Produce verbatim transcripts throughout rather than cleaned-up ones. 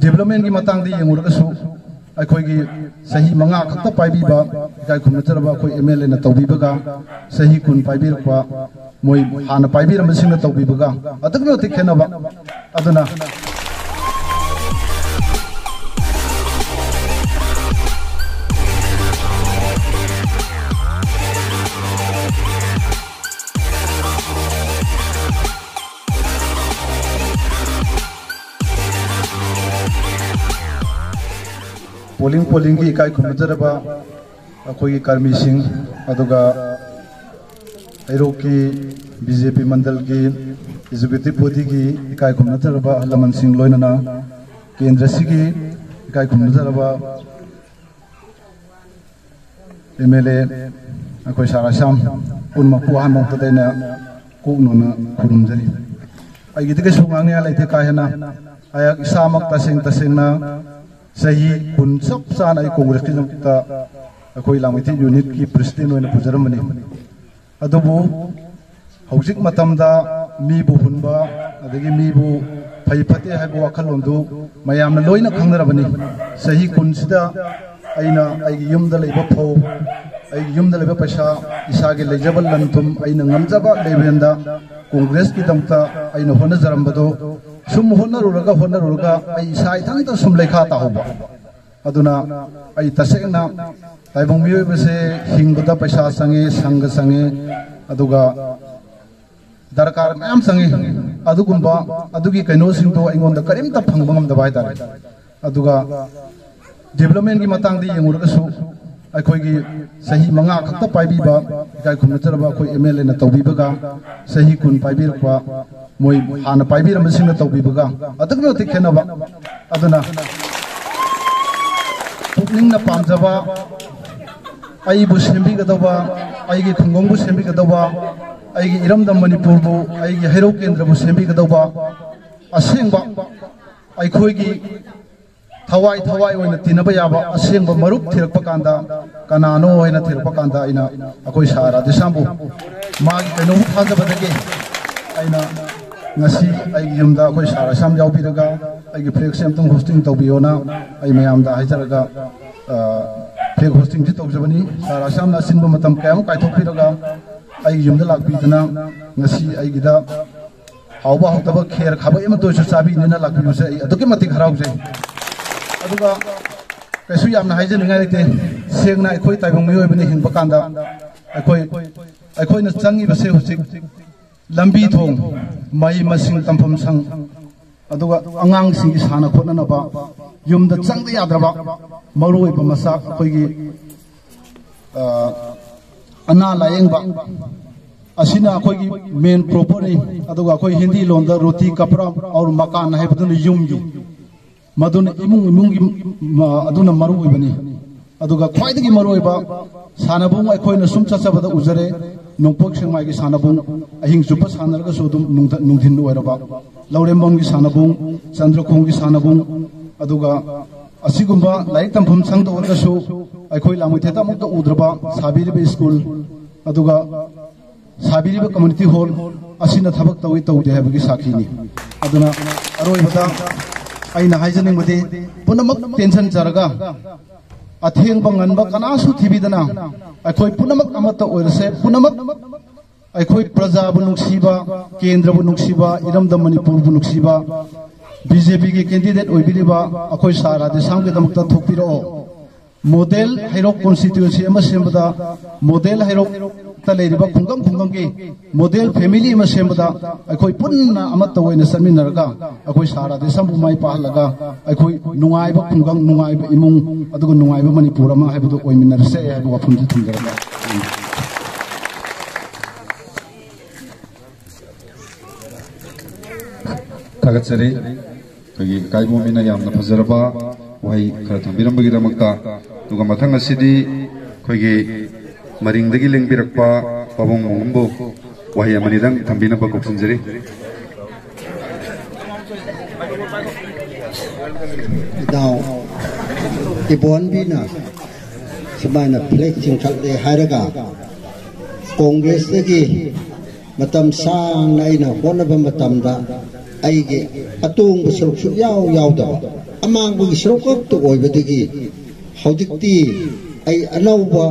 ꯗꯤꯕꯦꯂꯞꯃꯦꯟꯒꯤ ꯃꯇꯥꯡꯗ ꯌꯦꯡꯉꯨꯔꯒꯁꯨ, ꯑꯩꯈꯣꯏꯒꯤ ꯆꯍꯤ ꯃꯉꯥ ꯈꯛꯇ ꯄꯥꯏꯕꯤꯕ ꯏꯀꯥꯏ ꯈꯨꯝꯅꯖꯔꯕ ꯑꯩꯈꯣꯏ ꯑꯦꯝ ꯑꯦꯜ ꯑꯦꯅ ꯇꯧꯕꯤꯕꯒ, ꯆꯍꯤ ꯀꯨꯟ ꯄꯥꯏꯕꯤꯔꯛꯄ ꯃꯣꯏ ꯍꯥꯟꯅ ꯄꯥꯏꯕꯤꯔꯝꯕꯁꯤꯡꯅ ꯇꯧꯕꯤꯕꯒ ꯑꯗꯨꯛꯀꯤ ꯃꯇꯤꯛ ꯈꯦꯠꯅꯕ꯫ ꯑꯗꯨꯅ ꯄꯣꯂꯤꯡ ꯄꯣꯂꯤꯡꯒꯤ ꯏꯀꯥꯏ ꯈꯨꯝꯅꯖꯔꯕ ꯑꯩꯈꯣꯏꯒꯤ ꯀꯔꯃꯤꯁꯤꯡ, ꯑꯗꯨꯒ ꯍꯩꯔꯣꯛꯀꯤ ꯕꯤ ꯖꯦ ꯄꯤ ꯃꯟꯗꯜꯒꯤ ꯑꯦꯛꯖꯤꯀ꯭ꯌꯨꯇꯤꯚ ꯕꯣꯗꯤꯒꯤ ꯏꯀꯥꯏ ꯈꯨꯝꯅꯖꯔꯕ ꯑꯍꯜ ꯂꯃꯟꯁꯤꯡ, ꯂꯣꯏꯅꯅ ꯀꯦꯟꯗ꯭ꯔꯁꯤꯒꯤ ꯏꯀꯥꯏ ꯈꯨꯝꯅꯖꯔꯕ ꯑꯦꯝ ꯑꯦꯜ ꯑꯦ ꯑꯩꯈꯣꯏ ꯁꯥꯔ ꯑꯁꯥꯝ ꯄꯨꯝꯅꯃꯛꯄꯨ ꯑꯍꯥꯟꯕ ꯃꯛꯇꯗ ꯑꯩꯅ ꯀꯣꯛꯅꯣꯅ ꯈꯨꯔꯨꯝꯖꯔꯤ꯫ ꯑꯩꯒꯤꯗꯤ ꯀꯩꯁꯨ ꯉꯥꯡꯅꯤꯡꯉꯥꯏ ꯂꯩꯇꯦ ꯀꯥ ꯍꯦꯟꯅ꯫ ꯑꯩꯍꯥꯛ ꯏꯁꯥꯃꯛ ꯇꯁꯦꯡ ꯇꯁꯦꯡꯅ ꯆꯍꯤ ꯀꯨꯟ ꯆꯞ ꯆꯥꯅ ꯑꯩ ꯀꯣꯡꯒ꯭ꯔꯦꯁꯀꯤꯗꯃꯛꯇ ꯑꯩꯈꯣꯏ ꯂꯥꯡꯃꯩꯊꯦꯜ ꯌꯨꯅꯤꯠꯀꯤ ꯄ꯭ꯔꯦꯁꯤꯗꯦꯟ ꯑꯣꯏꯅ ꯄꯨꯖꯔꯝꯕꯅꯤ꯫ ꯑꯗꯨꯕꯨ ꯍꯧꯖꯤꯛ ꯃꯇꯝꯗ ꯃꯤꯕꯨ ꯍꯨꯟꯕ, ꯑꯗꯒꯤ ꯃꯤꯕꯨ ꯐꯩ ꯐꯠꯇꯦ ꯍꯥꯏꯕ ꯋꯥꯈꯜꯂꯣꯟꯗꯨ ꯃꯌꯥꯝꯅ ꯂꯣꯏꯅ ꯈꯪꯅꯔꯕꯅꯤ꯫ ꯆꯍꯤ ꯀꯨꯟꯁꯤꯗ ꯑꯩꯅ ꯑꯩꯒꯤ ꯌꯨꯝꯗ ꯂꯩꯕ ꯐꯧ, ꯑꯩꯒꯤ ꯌꯨꯝꯗ ꯂꯩꯕ ꯄꯩꯁꯥ, ꯏꯁꯥꯒꯤ ꯂꯩꯖꯕ ꯂꯟ ꯊꯨꯝ, ꯑꯩꯅ ꯉꯝꯖꯕ ꯂꯦꯚꯦꯜꯗ ꯀꯣꯡꯒ꯭ꯔꯦꯁꯀꯤꯗꯃꯛꯇ ꯑꯩꯅ ꯍꯣꯠꯅꯖꯔꯝꯕꯗꯣ, ꯁꯨꯝ ꯍꯣꯠꯅꯔꯨꯔꯒ ꯍꯣꯠꯅꯔꯨꯔꯒ ꯑꯩ ꯏꯁꯥ ꯏꯊꯟꯇ ꯁꯨꯝ ꯂꯩꯈꯥ ꯇꯥꯍꯧꯕ꯫ ꯑꯗꯨꯅ ꯑꯩ ꯇꯁꯦꯡꯅ ꯇꯥꯏꯕꯪ ꯃꯤꯑꯣꯏꯕꯁꯦ ꯍꯤꯡꯕꯗ ꯄꯩꯁꯥ ꯆꯪꯉꯤ, ꯁꯪꯒ ꯆꯪꯉꯤ, ꯑꯗꯨꯒ ꯗꯔꯀꯥꯔ ꯃꯌꯥꯝ ꯆꯪꯉꯤ꯫ ꯑꯗꯨꯒꯨꯝꯕ, ꯑꯗꯨꯒꯤ ꯀꯩꯅꯣꯁꯤꯡꯗꯣ ꯑꯩꯉꯣꯟꯗ ꯀꯔꯤꯝꯇ ꯐꯪꯕ ꯉꯝꯗꯕ ꯍꯥꯏꯇꯥꯔꯦ꯫ ꯑꯗꯨꯒ ꯗꯤꯕꯦꯂꯞꯃꯦꯟꯒꯤ ꯃꯇꯥꯡꯗ ꯌꯦꯡꯉꯨꯔꯒꯁꯨ, ꯑꯩꯈꯣꯏꯒꯤ ꯆꯍꯤ ꯃꯉꯥ ꯈꯛꯇ ꯄꯥꯏꯕꯤꯕ ꯏꯀꯥꯏ ꯈꯨꯝꯅꯖꯔꯕ ꯑꯩꯈꯣꯏ ꯑꯦꯝ ꯑꯦꯜ ꯑꯦꯅ ꯇꯧꯕꯤꯕꯒ, ꯆꯍꯤ ꯀꯨꯟ ꯄꯥꯏꯕꯤꯔꯛꯄ ꯃꯣꯏ ꯍꯥꯟꯅ ꯄꯥꯏꯕꯤꯔꯝꯕꯁꯤꯡꯅ ꯇꯧꯕꯤꯕꯒ ꯑꯗꯨꯛꯀꯤ ꯃꯇꯤꯛ ꯈꯦꯠꯅꯕ꯫ ꯑꯗꯨꯅ ꯄꯨꯛꯅꯤꯡꯅ ꯄꯥꯝꯖꯕ, ꯑꯩꯕꯨ ꯁꯦꯝꯕꯤꯒꯗꯧꯕ, ꯑꯩꯒꯤ ꯈꯨꯡꯒꯪꯕꯨ ꯁꯦꯝꯕꯤꯒꯗꯧꯕ, ꯑꯩꯒꯤ ꯏꯔꯝꯗꯝ ꯃꯅꯤꯄꯨꯔꯕꯨ, ꯑꯩꯒꯤ ꯍꯩꯔꯧ ꯀꯦꯟꯗ꯭ꯔꯕꯨ ꯁꯦꯝꯕꯤꯒꯗꯧꯕ, ꯑꯁꯦꯡꯕ ꯑꯩꯈꯣꯏꯒꯤ ꯊꯋꯥꯏ ꯊꯋꯥꯏ ꯑꯣꯏꯅ ꯇꯤꯟꯅꯕ ꯌꯥꯕ ꯑꯁꯦꯡꯕ ꯃꯔꯨꯞ ꯊꯤꯔꯛꯄ ꯀꯥꯟꯗ ꯀꯅꯥꯅꯣ ꯍꯥꯏꯅ ꯊꯤꯔꯛꯄ ꯀꯥꯟꯗ ꯑꯩꯅ ꯑꯩꯈꯣꯏ ꯁꯥꯔ ꯔꯥꯙꯦꯁ꯭ꯌꯥꯝꯕꯨ ꯃꯥꯒꯤ ꯀꯩꯅꯣꯕꯨ ꯊꯥꯖꯕꯗꯒꯤ ꯑꯩꯅ ꯉꯁꯤ ꯑꯩꯒꯤ ꯌꯨꯝꯗ ꯑꯩꯈꯣꯏ ꯁꯥꯔ ꯔꯥꯙꯦꯁ꯭ꯌꯥꯝ ꯌꯥꯎꯕꯤꯔꯒ ꯑꯩꯒꯤ ꯐ꯭ꯂꯦꯛꯁꯦ ꯑꯝꯇꯪ ꯍꯣꯁꯇꯤꯡ ꯇꯧꯕꯤꯌꯣꯅ ꯑꯩ ꯃꯌꯥꯝꯗ ꯍꯥꯏꯖꯔꯒ, ꯑ, ꯐ꯭ꯂꯦꯛ ꯍꯣꯁꯇꯤꯡꯁꯤ ꯇꯧꯖꯕꯅꯤ꯫ ꯁꯥꯔ ꯑꯁꯥꯝꯅ ꯑꯁꯤꯟꯕ ꯃꯇꯝ ꯀꯌꯥ ꯑꯃ ꯀꯥꯏꯊꯣꯛꯄꯤꯔꯒ ꯑꯩꯒꯤ ꯌꯨꯝꯗ ꯂꯥꯛꯄꯤꯗꯅ ꯉꯁꯤ ꯑꯩꯒꯤꯗ ꯍꯥꯎꯕ ꯍꯥꯎꯇꯕ ꯈꯦꯔ ꯈꯥꯕꯩ ꯑꯃꯠꯇ ꯑꯣꯏꯔꯁꯨ ꯆꯥꯕꯤꯅꯤꯅ ꯂꯥꯛꯄꯤꯕꯁꯦ ꯑꯩ ꯑꯗꯨꯛꯀꯤ ꯃꯇꯤꯛ ꯍꯔꯥꯎꯖꯩ꯫ ꯑꯗꯨꯒ ꯀꯩꯁꯨ ꯌꯥꯝꯅ ꯍꯥꯏꯖꯅꯤꯡꯉꯥꯏ ꯂꯩꯇꯦ꯫ ꯁꯦꯡꯅ ꯑꯩꯈꯣꯏ ꯇꯥꯏꯕꯪ ꯃꯤꯑꯣꯏꯕꯅ ꯍꯤꯡꯕ ꯀꯥꯟꯗ ꯑꯩꯈꯣꯏ, ꯑꯩꯈꯣꯏꯅ ꯆꯪꯉꯤꯕꯁꯦ ꯍꯧꯖꯤꯛ ꯂꯝꯕꯤ ꯊꯣꯡ, ꯃꯍꯩ ꯃꯁꯤꯡ ꯇꯝꯐꯝ ꯁꯪ, ꯑꯗꯨꯒ ꯑꯉꯥꯡꯁꯤꯡꯒꯤ ꯁꯥꯟꯅ ꯈꯣꯠꯅꯅꯕ ꯌꯨꯝꯗ ꯆꯪꯗ ꯌꯥꯗ꯭ꯔꯕ ꯃꯔꯨꯑꯣꯏꯕ ꯃꯆꯥꯛ ꯑꯩꯈꯣꯏꯒꯤ, ꯑ, ꯑꯅꯥ ꯂꯥꯌꯦꯡꯕ ꯑꯁꯤꯅ ꯑꯩꯈꯣꯏꯒꯤ ꯃꯦꯟ ꯄ꯭ꯔꯣꯄꯔꯅꯤ꯫ ꯑꯗꯨꯒ ꯑꯩꯈꯣꯏ ꯍꯤꯟꯗꯤ ꯂꯣꯟꯗ ꯔꯣꯇꯤ ꯀꯄ꯭ꯔꯥ ꯑꯧꯔ ꯃꯀꯥꯟ ꯍꯥꯏꯕꯗꯨꯅ ꯌꯨꯝꯒꯤ, ꯃꯗꯨꯅ ꯏꯃꯨꯡ ꯏꯃꯨꯡꯒꯤ, ꯃ-, ꯑꯗꯨꯅ ꯃꯔꯨ ꯑꯣꯏꯕꯅꯤ꯫ ꯑꯗꯨꯒ ꯈ꯭ꯋꯥꯏꯗꯒꯤ ꯃꯔꯨꯑꯣꯏꯕ ꯁꯥꯟꯅꯕꯨꯡ ꯑꯩꯈꯣꯏꯅ ꯁꯨꯝ ꯆꯠꯆꯕꯗ ꯎꯖꯔꯦ, ꯅꯣꯡꯄꯣꯛ ꯁꯦꯛꯃꯥꯏꯒꯤ ꯁꯥꯟꯅꯕꯨꯡ ꯑꯍꯤꯡ ꯆꯨꯞꯄ ꯁꯥꯟꯅꯔꯒꯁꯨ ꯑꯗꯨꯝ ꯅꯨꯡꯊ-, ꯅꯨꯡꯊꯤꯟ ꯑꯣꯏꯔꯕ, ꯂꯧꯔꯦꯝꯕꯝꯒꯤ ꯁꯥꯟꯅꯕꯨꯡ, ꯆꯟꯗ꯭ꯔꯈꯣꯡꯒꯤ ꯁꯥꯟꯅꯕꯨꯡ, ꯑꯗꯨꯒ ꯑꯁꯤꯒꯨꯝꯕ ꯂꯥꯏꯔꯤꯛ ꯇꯝꯐꯝ ꯁꯪꯗ ꯑꯣꯏꯔꯒꯁꯨ ꯑꯩꯈꯣꯏ ꯂꯥꯡꯃꯩꯊꯦꯠꯇ ꯑꯃꯨꯛꯇ ꯎꯗ꯭ꯔꯕ ꯁꯥꯕꯤꯔꯤꯕ ꯁ꯭ꯀꯨꯜ, ꯑꯗꯨꯒ ꯁꯥꯕꯤꯔꯤꯕ ꯀꯝꯃ꯭ꯌꯨꯅꯤꯇꯤ ꯍꯣꯜ ꯑꯁꯤꯅ ꯊꯕꯛ ꯇꯧꯏ ꯇꯧꯗꯦ ꯍꯥꯏꯕꯒꯤ ꯁꯥꯈꯤꯅꯤ꯫ ꯑꯗꯨꯅ ꯑꯔꯣꯏꯕꯗ ꯑꯩꯅ ꯍꯥꯏꯖꯅꯤꯡꯕꯗꯤ ꯄꯨꯝꯅꯃꯛ ꯇꯦꯟꯁꯟꯖꯔꯒ ꯑꯊꯦꯡꯕ ꯉꯟꯕ ꯀꯅꯥꯁꯨ ꯊꯤꯕꯤꯗꯅ ꯑꯩꯈꯣꯏ ꯄꯨꯝꯅꯃꯛ ꯑꯃꯠꯇ ꯑꯣꯏꯔꯁꯦ, ꯄꯨꯝꯅꯃꯛ ꯑꯩꯈꯣꯏ ꯄ꯭ꯔꯖꯥꯕꯨ ꯅꯨꯡꯁꯤꯕ, ꯀꯦꯟꯗ꯭ꯔꯕꯨ ꯅꯨꯡꯁꯤꯕ, ꯏꯔꯝꯗꯝ ꯃꯅꯤꯄꯨꯔꯕꯨ ꯅꯨꯡꯁꯤꯕ, ꯕꯤ ꯖꯦ ꯄꯤꯒꯤ ꯀꯦꯟꯗꯤꯗꯦꯠ ꯑꯣꯏꯕꯤꯔꯤꯕ ꯑꯩꯈꯣꯏ ꯁꯥꯔ ꯔꯥꯙꯦꯁ꯭ꯌꯥꯝꯒꯤꯗꯃꯛꯇ ꯊꯣꯛꯄꯤꯔꯛꯑꯣ꯫ ꯃꯣꯗꯦꯜ ꯍꯩꯔꯣꯛ ꯀꯣꯟꯁꯇꯤꯇ꯭ꯋꯦꯟꯁꯤ ꯑꯃ ꯁꯦꯝꯕꯗ ꯃꯣꯗꯦꯜ ꯍꯩꯔꯣꯛꯇ ꯂꯩꯔꯤꯕ ꯈꯨꯡꯒꯪ ꯈꯨꯡꯒꯪꯒꯤ ꯃꯣꯗꯦꯜ ꯐꯦꯃꯤꯂꯤ ꯑꯃ ꯁꯦꯝꯕꯗ ꯑꯩꯈꯣꯏ ꯄꯨꯟꯅ ꯑꯃꯠꯇ ꯑꯣꯏꯅ ꯆꯠꯃꯤꯟꯅꯔꯒ ꯑꯩꯈꯣꯏ ꯁꯥꯔ ꯔꯥꯙꯦꯁ꯭ꯌꯥꯝꯕꯨ ꯃꯥꯏ ꯄꯥꯛꯍꯜꯂꯒ ꯑꯩꯈꯣꯏ ꯅꯨꯡꯉꯥꯏꯕ ꯈꯨꯡꯒꯪ, ꯅꯨꯡꯉꯥꯏꯕ ꯏꯃꯨꯡ, ꯑꯗꯨꯒ ꯅꯨꯡꯉꯥꯏꯕ ꯃꯅꯤꯄꯨꯔ ꯑꯃ ꯍꯥꯏꯕꯗꯨ ꯑꯣꯏꯃꯤꯟꯅꯔꯁꯦ ꯍꯥꯏꯕ ꯋꯥꯐꯝꯗꯨ ꯊꯝꯖꯔꯒ꯫ ꯊꯥꯒꯠꯆꯔꯤ꯫ ꯑꯩꯈꯣꯏꯒꯤ ꯏꯀꯥꯏꯕꯣꯝꯕꯤꯅ ꯌꯥꯝꯅ ꯐꯖꯔꯕ ꯋꯥꯍꯩ ꯈꯔ ꯊꯝꯕꯤꯔꯝꯕꯒꯤꯗꯃꯛꯇ꯫ ꯑꯗꯨꯒ ꯃꯊꯪ ꯑꯁꯤꯗꯤ ꯑꯩꯈꯣꯏꯒꯤ ꯃꯔꯤꯡꯗꯒꯤ ꯂꯦꯡꯕꯤꯔꯛꯄ ꯄꯥꯕꯨꯡ ꯃꯣꯍꯟꯕꯨ ꯋꯥꯍꯩ ꯑꯃꯅꯤꯗꯪ ꯊꯝꯕꯤꯅꯕ ꯀꯧꯁꯤꯟꯖꯔꯤ꯫ ꯏꯇꯥꯎ ꯏꯕꯣꯟꯕꯤꯅ ꯁꯨꯃꯥꯏꯅ ꯐ꯭ꯂꯦꯛ ꯆꯤꯡꯈꯠꯂꯦ ꯍꯥꯏꯔꯒ ꯀꯣꯡꯒ꯭ꯔꯦꯁꯇꯒꯤ ꯃꯇꯝ ꯁꯥꯡꯅ ꯑꯩꯅ ꯍꯣꯠꯅꯕ ꯃꯇꯝꯗ ꯑꯩꯒꯤ ꯑꯇꯣꯡꯕ ꯁꯔꯨꯛꯁꯨ ꯌꯥꯎ ꯌꯥꯎꯗꯕ, ꯑꯃꯥꯡꯕꯒꯤ ꯁꯔꯨꯛ ꯈꯛꯇ ꯑꯣꯏꯕꯗꯒꯤ ꯍꯧꯖꯤꯛꯇꯤ ꯑꯩ ꯑꯅꯧꯕ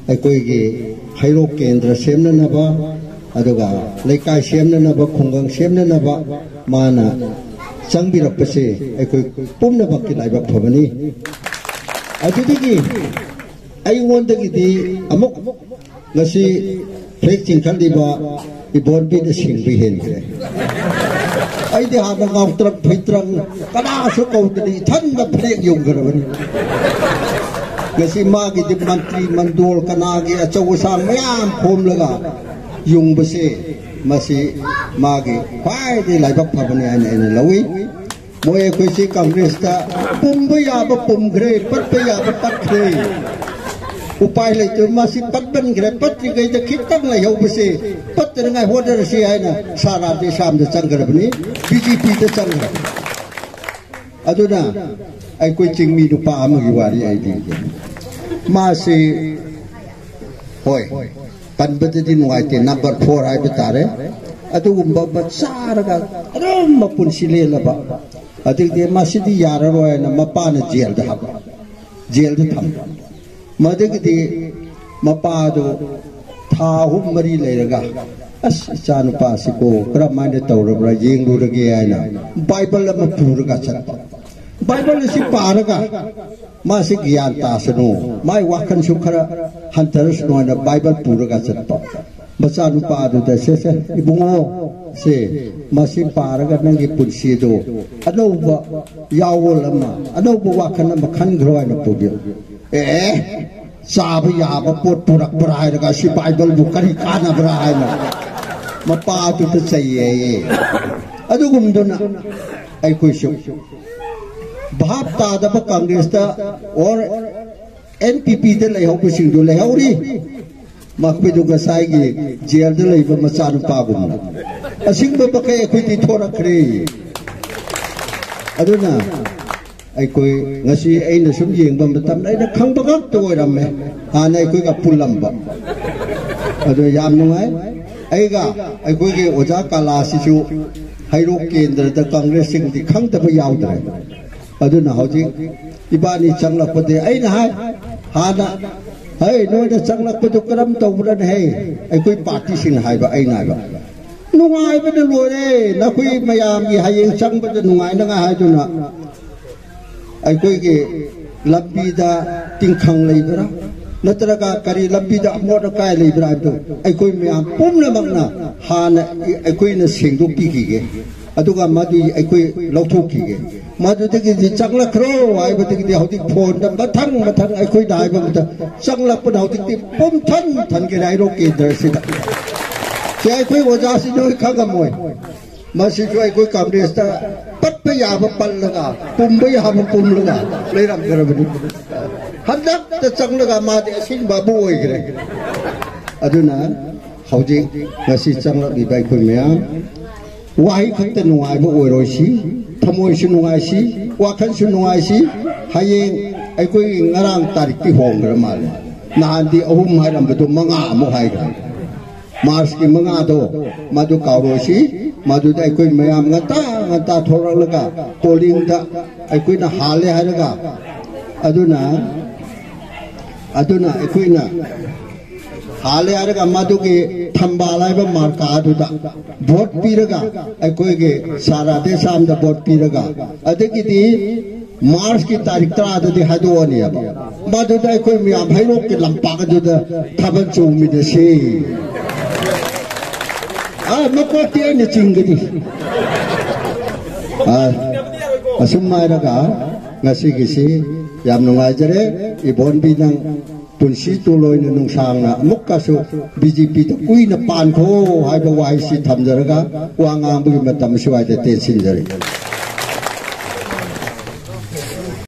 ꯑꯩꯈꯣꯏꯒꯤ ꯍꯩꯔꯣꯛ ꯀꯦꯟꯗ꯭ꯔ ꯁꯦꯝꯅꯅꯕ, ꯑꯗꯨꯒ ꯂꯩꯀꯥꯏ ꯁꯦꯝꯅꯅꯕ, ꯈꯨꯡꯒꯪ ꯁꯦꯝꯅꯅꯕ ꯃꯥꯅ ꯆꯪꯕꯤꯔꯛꯄꯁꯦ ꯑꯩꯈꯣꯏ ꯄꯨꯝꯅꯃꯛꯀꯤ ꯂꯥꯏꯕꯛ ꯐꯕꯅꯤ꯫ ꯑꯗꯨꯗꯒꯤ ꯑꯩꯉꯣꯟꯗꯒꯤꯗꯤ ꯑꯃꯨꯛ ꯉꯁꯤ ꯐ꯭ꯂꯦꯛ ꯆꯤꯡꯈꯠꯂꯤꯕ ꯏꯕꯣꯟꯕꯤꯅ ꯁꯤꯡꯕ ꯍꯦꯟꯈ꯭ꯔꯦ꯫ ꯑꯩꯗꯤ ꯍꯥꯟꯅ ꯉꯥꯎꯇ꯭ꯔꯪ ꯐꯩꯇ꯭ꯔꯪ, ꯀꯅꯥꯁꯨ ꯀꯧꯗꯅ ꯏꯊꯟꯗ ꯐ꯭ꯂꯦꯛ ꯌꯨꯡꯈ꯭ꯔꯕꯅꯤ꯫ ꯉꯁꯤ ꯃꯥꯒꯤꯗꯤ ꯃꯟꯇ꯭ꯔꯤ ꯃꯟꯗꯣꯜ ꯀꯅꯥꯒꯤ ꯑꯆꯧ ꯑꯁꯥꯡ ꯃꯌꯥꯝ ꯈꯣꯝꯂꯒ ꯌꯨꯡꯕꯁꯦ, ꯃꯁꯤ ꯃꯥꯒꯤ ꯈ꯭ꯋꯥꯏꯗꯒꯤ ꯂꯥꯏꯕꯛ ꯐꯕꯅꯤ ꯍꯥꯏꯅ ꯑꯩꯅ ꯂꯧꯏ꯫ ꯃꯣꯏ ꯑꯩꯈꯣꯏꯁꯤ ꯀꯪꯒ꯭ꯔꯦꯁꯇ ꯄꯨꯝꯕ ꯌꯥꯕ ꯄꯨꯝꯈ꯭ꯔꯦ, ꯄꯠꯄ ꯌꯥꯕ ꯄꯠꯈ꯭ꯔꯦ꯫ ꯎꯄꯥꯏ ꯂꯩꯇꯕ ꯃꯥꯁꯤ ꯄꯠꯃꯟꯈ꯭ꯔꯦ꯫ ꯄꯠꯇ꯭ꯔꯤꯉꯩꯗ ꯈꯤꯇꯪ ꯂꯩꯍꯧꯕꯁꯦ ꯄꯠꯇꯅꯉꯥꯏ ꯍꯣꯠꯅꯔꯁꯤ ꯍꯥꯏꯅ ꯁꯥ ꯔꯥꯙꯦ ꯁ꯭ꯌꯥꯝꯗ ꯆꯪꯈ꯭ꯔꯕꯅꯤ, ꯕꯤ ꯖꯦ ꯄꯤꯗ ꯆꯪꯈ꯭ꯔꯕꯅꯤ꯫ ꯑꯗꯨꯅ ꯑꯩꯈꯣꯏ ꯆꯤꯡꯃꯤ ꯅꯨꯄꯥ ꯑꯃꯒꯤ ꯋꯥꯔꯤ ꯑꯩ ꯂꯤꯒꯦ꯫ ꯃꯥꯁꯤ, ꯍꯣꯏ, ꯄꯟꯕꯗꯗꯤ ꯅꯨꯡꯉꯥꯏꯇꯦ, ꯅꯝꯕꯔ ꯐꯣꯔ ꯍꯥꯏꯕ ꯇꯥꯔꯦ꯫ ꯑꯗꯨꯒꯨꯝꯕ ꯑꯃ ꯆꯥꯔꯒ ꯑꯗꯨꯝ ꯃꯄꯨꯟꯁꯤ ꯂꯦꯜꯂꯕ꯫ ꯑꯗꯨꯗꯤ ꯃꯁꯤꯗꯤ ꯌꯥꯔꯔꯣꯏ ꯍꯥꯏꯅ ꯃꯄꯥꯅ ꯖꯦꯜꯗ ꯍꯥꯞꯄ, ꯖꯦꯜꯗ ꯊꯝꯕ꯫ ꯃꯗꯒꯤꯗꯤ ꯃꯄꯥꯗꯨ ꯊꯥ ꯑꯍꯨꯝ ꯃꯔꯤ ꯂꯩꯔꯒ, "ꯑꯁ, ꯏꯆꯥ ꯅꯨꯄꯥꯁꯤꯀꯣ ꯀꯔꯝꯍꯥꯏꯅ ꯇꯧꯔꯕ꯭ꯔꯥ ꯌꯦꯡꯂꯨꯔꯒꯦ" ꯍꯥꯏꯅ ꯕꯥꯏꯕꯜ ꯑꯃ ꯄꯨꯔꯒ ꯆꯠꯄ꯫ ꯕꯥꯏꯕꯜ ꯑꯁꯤ ꯄꯥꯔꯒ ꯃꯥꯁꯤ ꯒ꯭ꯌꯥꯟ ꯇꯥꯁꯅꯨ, ꯃꯥꯏ ꯋꯥꯈꯜꯁꯨ ꯈꯔ ꯍꯟꯊꯔꯁꯅꯨ ꯍꯥꯏꯅ ꯕꯥꯏꯕꯜ ꯄꯨꯔꯒ ꯆꯠꯄ꯫ ꯃꯆꯥꯅꯨꯄꯥ ꯑꯗꯨꯗ, "ꯁꯦ, ꯁꯦ, ꯏꯕꯨꯡꯉꯣ, ꯁꯦ, ꯃꯁꯤ ꯄꯥꯔꯒ ꯅꯪꯒꯤ ꯄꯨꯟꯁꯤꯗꯨ ꯑꯅꯧꯕ ꯌꯥꯑꯣꯜ ꯑꯃ, ꯑꯅꯧꯕ ꯋꯥꯈꯜ ꯑꯃ ꯈꯟꯈ꯭ꯔꯣ" ꯍꯥꯏꯅ ꯄꯨꯕꯤꯌꯨ꯫ "ꯑꯦ, ꯆꯥꯕ ꯌꯥꯕ ꯄꯣꯠ ꯄꯨꯔꯛꯄ꯭ꯔꯥ ꯍꯥꯏꯔꯒ ꯁꯤ ꯕꯥꯏꯕꯜꯕꯨ ꯀꯔꯤ ꯀꯥꯟꯅꯕ꯭ꯔꯥ?" ꯍꯥꯏꯅ ꯃꯄꯥꯗꯨꯗ ꯆꯩꯌꯦ꯫ ꯑꯗꯨꯒꯨꯝꯗꯨꯅ ꯑꯩꯈꯣꯏꯁꯨ ꯚꯥꯞ ꯇꯥꯗꯕ ꯀꯪꯒ꯭ꯔꯦꯁꯇ ꯑꯣꯔ ꯑꯦꯟ ꯄꯤ ꯄꯤꯗ ꯂꯩꯍꯧꯕꯁꯤꯡꯗꯨ ꯂꯩꯍꯧꯔꯤ꯫ ꯃꯈꯣꯏꯗꯨ ꯉꯁꯥꯏꯒꯤ ꯖꯦꯜꯗ ꯂꯩꯕ ꯃꯆꯥꯅꯨꯄꯥꯒꯨꯝꯅ ꯑꯁꯤꯡꯕ ꯃꯈꯩ ꯑꯩꯈꯣꯏꯗꯤ ꯊꯣꯔꯛꯈ꯭ꯔꯦ꯫ ꯑꯗꯨꯅ ꯑꯩꯈꯣꯏ ꯉꯁꯤ ꯑꯩꯅ ꯁꯨꯝ ꯌꯦꯡꯕ ꯃꯇꯝꯗ ꯑꯩꯅ ꯈꯪꯕ ꯉꯥꯛꯇ ꯑꯣꯏꯔꯝꯃꯦ, ꯍꯥꯟꯅ ꯑꯩꯈꯣꯏꯒ ꯄꯨꯜꯂꯝꯕ꯫ ꯑꯗꯨ ꯌꯥꯝ ꯅꯨꯡꯉꯥꯏ꯫ ꯑꯩꯒ ꯑꯩꯈꯣꯏꯒꯤ ꯑꯣꯖꯥ ꯀꯂꯥꯁꯤꯁꯨ ꯍꯩꯔꯣꯛ ꯀꯦꯟꯗ꯭ꯔꯗ ꯀꯪꯒ꯭ꯔꯦꯁꯁꯤꯡꯗꯤ ꯈꯪꯗꯕ ꯌꯥꯎꯗ꯭ꯔꯦ꯫ ꯑꯗꯨꯅ ꯍꯧꯖꯤꯛ ꯏꯕꯥꯅꯤ ꯆꯪꯂꯛꯄꯗꯤ ꯑꯩꯅ ꯍꯥꯏ, ꯍꯥꯟꯅ, "ꯍꯩ, ꯅꯣꯏꯅ ꯆꯪꯂꯛꯄꯗꯨ ꯀꯔꯝ ꯇꯧꯕ꯭ꯔꯅꯦ ꯍꯩ?" ꯑꯩꯈꯣꯏ ꯄꯥꯔꯇꯤꯁꯤꯡꯅ ꯍꯥꯏꯕ, ꯑꯩꯅ ꯍꯥꯏꯕ, "ꯅꯨꯡꯉꯥꯏꯕꯅ ꯂꯣꯏꯔꯦ, ꯅꯈꯣꯏ ꯃꯌꯥꯝꯒꯤ ꯍꯌꯦꯡ ꯆꯪꯕꯗ ꯅꯨꯡꯉꯥꯏꯅꯉꯥꯏ" ꯍꯥꯏꯗꯨꯅ ꯑꯩꯈꯣꯏꯒꯤ ꯂꯝꯕꯤꯗ ꯇꯤꯡꯈꯪ ꯂꯩꯕ꯭ꯔꯥ, ꯅꯠꯇ꯭ꯔꯒ ꯀꯔꯤ ꯂꯝꯕꯤꯗ ꯑꯃꯣꯠ ꯑꯀꯥꯏ ꯂꯩꯕ꯭ꯔꯥ ꯍꯥꯏꯕꯗꯨ ꯑꯩꯈꯣꯏ ꯃꯌꯥꯝ ꯄꯨꯝꯅꯃꯛꯅ ꯍꯥꯟꯅ ꯑꯩꯈꯣꯏꯅ ꯁꯦꯡꯗꯣꯛꯄꯤꯈꯤꯒꯦ, ꯑꯗꯨꯒ ꯃꯗꯨ ꯑꯩꯈꯣꯏ ꯂꯧꯊꯣꯛꯈꯤꯒꯦ꯫ ꯃꯗꯨꯗꯒꯤꯗꯤ ꯆꯪꯂꯛꯈ꯭ꯔꯣ ꯍꯥꯏꯕꯗꯒꯤꯗꯤ ꯍꯧꯖꯤꯛ ꯐꯣꯟꯗ ꯃꯊꯪ ꯃꯊꯪ ꯑꯩꯈꯣꯏꯗ ꯍꯥꯏꯕ ꯃꯇꯝ ꯆꯪꯂꯛꯄꯅ ꯍꯧꯖꯤꯛꯇꯤ ꯄꯨꯝꯊꯟ ꯊꯟꯈ꯭ꯔꯦ ꯍꯩꯔꯣꯛ ꯀꯦꯟꯗ꯭ꯔꯁꯤꯗ꯫ ꯁꯤ ꯑꯩꯈꯣꯏ ꯑꯣꯖꯥꯁꯤ ꯅꯣꯏ ꯈꯪꯉꯝꯃꯣꯏ꯫ ꯃꯁꯤꯁꯨ ꯑꯩꯈꯣꯏ ꯀꯪꯒ꯭ꯔꯦꯁꯇ ꯄꯠꯄ ꯌꯥꯕ ꯄꯜꯂꯒ, ꯄꯨꯝꯕ ꯌꯥꯕ ꯄꯨꯝꯂꯒ ꯂꯩꯔꯝꯈ꯭ꯔꯕꯅꯤ꯫ ꯍꯟꯗꯛꯇ ꯆꯪꯂꯒ ꯃꯥꯗꯤ ꯑꯁꯤꯡꯕ ꯑꯃ ꯑꯣꯏꯈ꯭ꯔꯦ꯫ ꯑꯗꯨꯅ ꯍꯧꯖꯤꯛ ꯉꯁꯤ ꯆꯪꯂꯛꯂꯤꯕ ꯑꯩꯈꯣꯏ ꯃꯌꯥꯝ ꯋꯥꯍꯩ ꯈꯛꯇ ꯅꯨꯡꯉꯥꯏꯕ ꯑꯣꯏꯔꯣꯏꯁꯤ, ꯊꯃꯣꯏꯁꯨ ꯅꯨꯡꯉꯥꯏꯁꯤ, ꯋꯥꯈꯜꯁꯨ ꯅꯨꯡꯉꯥꯏꯁꯤ꯫ ꯍꯌꯦꯡ ꯑꯩꯈꯣꯏꯒꯤ ꯉꯔꯥꯡ ꯇꯥꯔꯤꯛꯇꯤ ꯍꯣꯡꯈ꯭ꯔ ꯃꯥꯜꯂꯦ, ꯅꯍꯥꯟꯗꯤ ꯑꯍꯨꯝ ꯍꯥꯏꯔꯝꯕꯗꯣ ꯃꯉꯥ ꯑꯃꯨꯛ ꯍꯥꯏꯈ꯭ꯔꯦ꯫ ꯃꯥꯔꯆꯀꯤ ꯃꯉꯥꯗꯣ ꯃꯗꯨ ꯀꯥꯎꯔꯣꯏꯁꯤ꯫ ꯃꯗꯨꯗ ꯑꯩꯈꯣꯏ ꯃꯌꯥꯝ ꯉꯟꯇꯥ ꯉꯟꯇꯥ ꯊꯣꯔꯛꯂꯒ ꯄꯣꯂꯤꯡꯗ ꯑꯩꯈꯣꯏꯅ ꯍꯥꯜꯂꯦ ꯍꯥꯏꯔꯒ, ꯑꯗꯨꯅ, ꯑꯗꯨꯅ ꯑꯩꯈꯣꯏꯅ ꯍꯥꯜꯂꯦ ꯍꯥꯏꯔꯒ ꯃꯗꯨꯒꯤ ꯊꯝꯕꯥꯜ ꯍꯥꯏꯕ ꯃꯥꯔꯀꯥ ꯑꯗꯨꯗ ꯚꯣꯠ ꯄꯤꯔꯒ, ꯑꯩꯈꯣꯏꯒꯤ ꯁꯥꯔ ꯔꯥꯙꯦꯁ꯭ꯌꯥꯝꯗ ꯚꯣꯠ ꯄꯤꯔꯒ, ꯑꯗꯒꯤꯗꯤ ꯃꯥꯔꯆꯀꯤ ꯇꯥꯔꯤꯛ ꯇꯔꯥꯗꯗꯤ ꯍꯥꯏꯗꯣꯛꯑꯅꯦꯕ꯫ ꯃꯗꯨꯗ ꯑꯩꯈꯣꯏ ꯃꯌꯥꯝ ꯍꯩꯔꯣꯛꯀꯤ ꯂꯝꯄꯥꯛ ꯑꯗꯨꯗ ꯊꯥꯕꯜ ꯆꯣꯡꯃꯤꯟꯅꯁꯤ꯫ ꯑ, ꯃꯀꯣꯛꯇꯤ ꯑꯩꯅ ꯆꯤꯡꯒꯅꯤ꯫ ꯑ, ꯑꯁꯨꯝ ꯍꯥꯏꯔꯒ ꯉꯁꯤꯒꯤꯁꯤ ꯌꯥꯝ ꯅꯨꯡꯉꯥꯏꯖꯔꯦ꯫ ꯏꯕꯣꯟꯕꯤ, ꯅꯪ ꯄꯨꯟꯁꯤ ꯇꯨꯡꯂꯣꯏꯅ ꯅꯨꯡꯁꯥꯡꯅ ꯑꯃꯨꯛꯀꯁꯨ ꯕꯤ ꯖꯦ ꯄꯤꯗ ꯀꯨꯏꯅ ꯄꯥꯟꯈꯣ ꯍꯥꯏꯕ ꯋꯥꯍꯩꯁꯤ ꯊꯝꯖꯔꯒ ꯋꯥ ꯉꯥꯡꯕꯒꯤ ꯃꯇꯝ ꯁ꯭ꯋꯥꯏꯗ ꯇꯦꯟꯁꯤꯟꯖꯔꯤ꯫